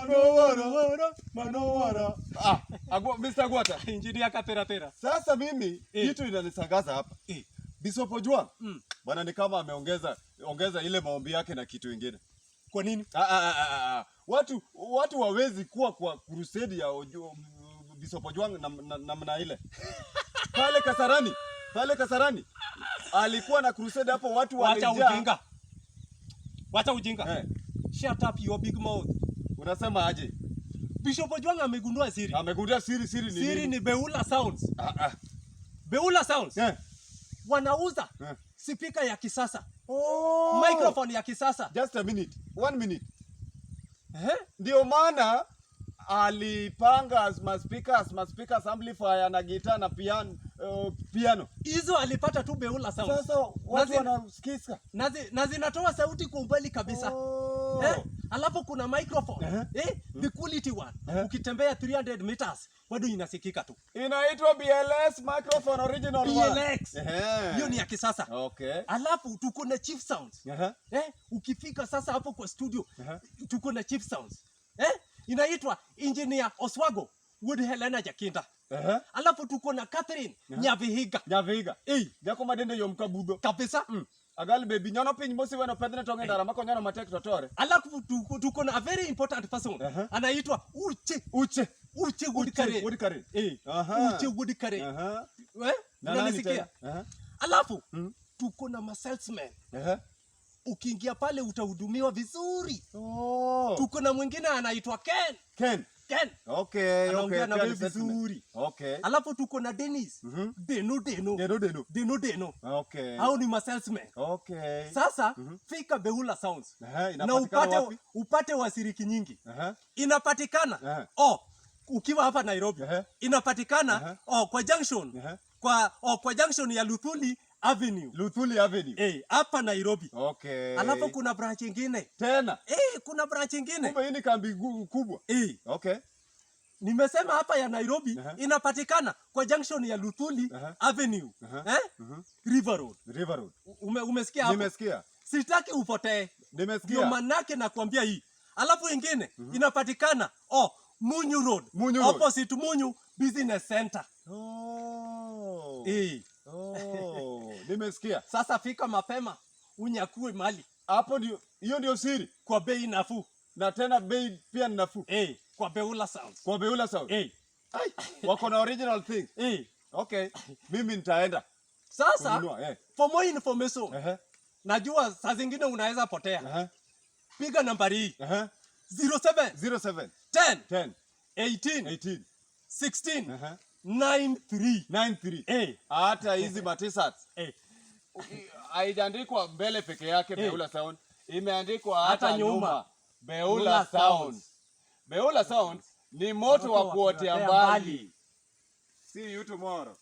Manowara, Manowara. Ah, Mr. Agwata. Engineer Kapera Pera. Sasa mimi kitu inanisangaza hapa. Bishop Ojwang bwana ni kama ameongeza ongeza ile maombi yake na kitu ingine. Kwa nini? Ah, ah, ah, ah, ah. Watu wawezi kuwa kwa crusade ya Bishop Ojwang namna ile. Pale Kasarani alikuwa na crusade hapo, watu Wacha walijaa. Ujinga. Wacha ujinga. Shut up your big mouth. Unasema aje? Bishop Ojwang amegundua siri. Amegundua siri. Siri ni Siri nini? Ni Beula Sounds. Ah, ah. Beula Sounds wanauza spika ya kisasa, microphone ya kisasa. Just a minute. One minute. Eh? Ndio maana alipanga ma speakers, amplifier na guitar na piano. Hizo alipata tu Beula Sounds. Sasa watu wanasikiza. Na zinatoa sauti kwa umbali kabisa. Oh. Eh? Alafu kuna microphone. Eh? The quality one. Ukitembea 300 meters bado inasikika tu. Inaitwa BLS microphone, original one. BLX. Hiyo ni ya kisasa. Alafu tuko na Chief Sounds. Eh? Ukifika sasa hapo kwa studio tuko na Chief Sounds. Eh? Inaitwa Engineer Oswago Wood Helena Jakinda. Alafu tuko na Catherine Nyavihiga. Nyavihiga. Eh, Nyako madende yom kabudho. Kabisa. Agal baby nyono piny mosiweno pedhne tong' e ndara mako nyono matek to tore. Alafu tuko na a very important person. Anaitwa Uche. Uche. Uche Woodkare. Woodkare. Eh. Uche Woodkare. Eh? Na nani Unanisikia? tena? Aha. Alafu tuko na masalesman. Ukiingia pale utahudumiwa vizuri. Oh. Tuko na mwingine anaitwa Ken. Ken. Ken. Anaongea na Pia wewe ni salesman. vizuri. Alafu tuko na Dennis. Deno Deno. Deno Deno. Deno Deno. Hao ni masalesman. Sasa fika Beula Sounds na Inapatikana wapi? upate wasiriki nyingi. Inapatikana oh, ukiwa hapa Nairobi inapatikana oh, kwa junction kwa junction ya Luthuli Avenue. Luthuli Avenue. Eh, hapa Nairobi. Alafu kuna branch ingine. Tena. Eh, kuna branch ingine. Kumbe hii ni kambi kubwa. Eh. Nimesema hapa ya Nairobi inapatikana kwa junction ya Luthuli Avenue. Eh? River Road. River Road. Umesikia hapo? Nimesikia. Sitaki upotee. Nimesikia. Ndio manake nakwambia hii. Alafu ingine inapatikana oh, Munyu Road. Munyu Road. Opposite Munyu Business Center. Oh. Eh. Oh. Nimesikia. Sasa fika mapema unyakue mali Hapo ndio, hiyo ndio siri. Kwa bei nafuu. Na tena bei pia ni nafuu. Eh, kwa Beula Sounds. Kwa Beula Sounds. Eh. Ai, wako na original thing. Eh. Okay. Mimi nitaenda Sasa kununua, eh. for more information, najua saa zingine unaweza potea. Piga nambari hii. 07 07 10 10 18 18 16 93. 93. Eh. Hata hizi ma-T-shirts. Eh. Haijaandikwa mbele peke yake Beula Sound. Imeandikwa Hata hata nyuma. nyuma. Beula Beula Sound. Sounds. Beula Sound ni moto wa Moto wa kuotea kuotea mbali. mbali. See you tomorrow.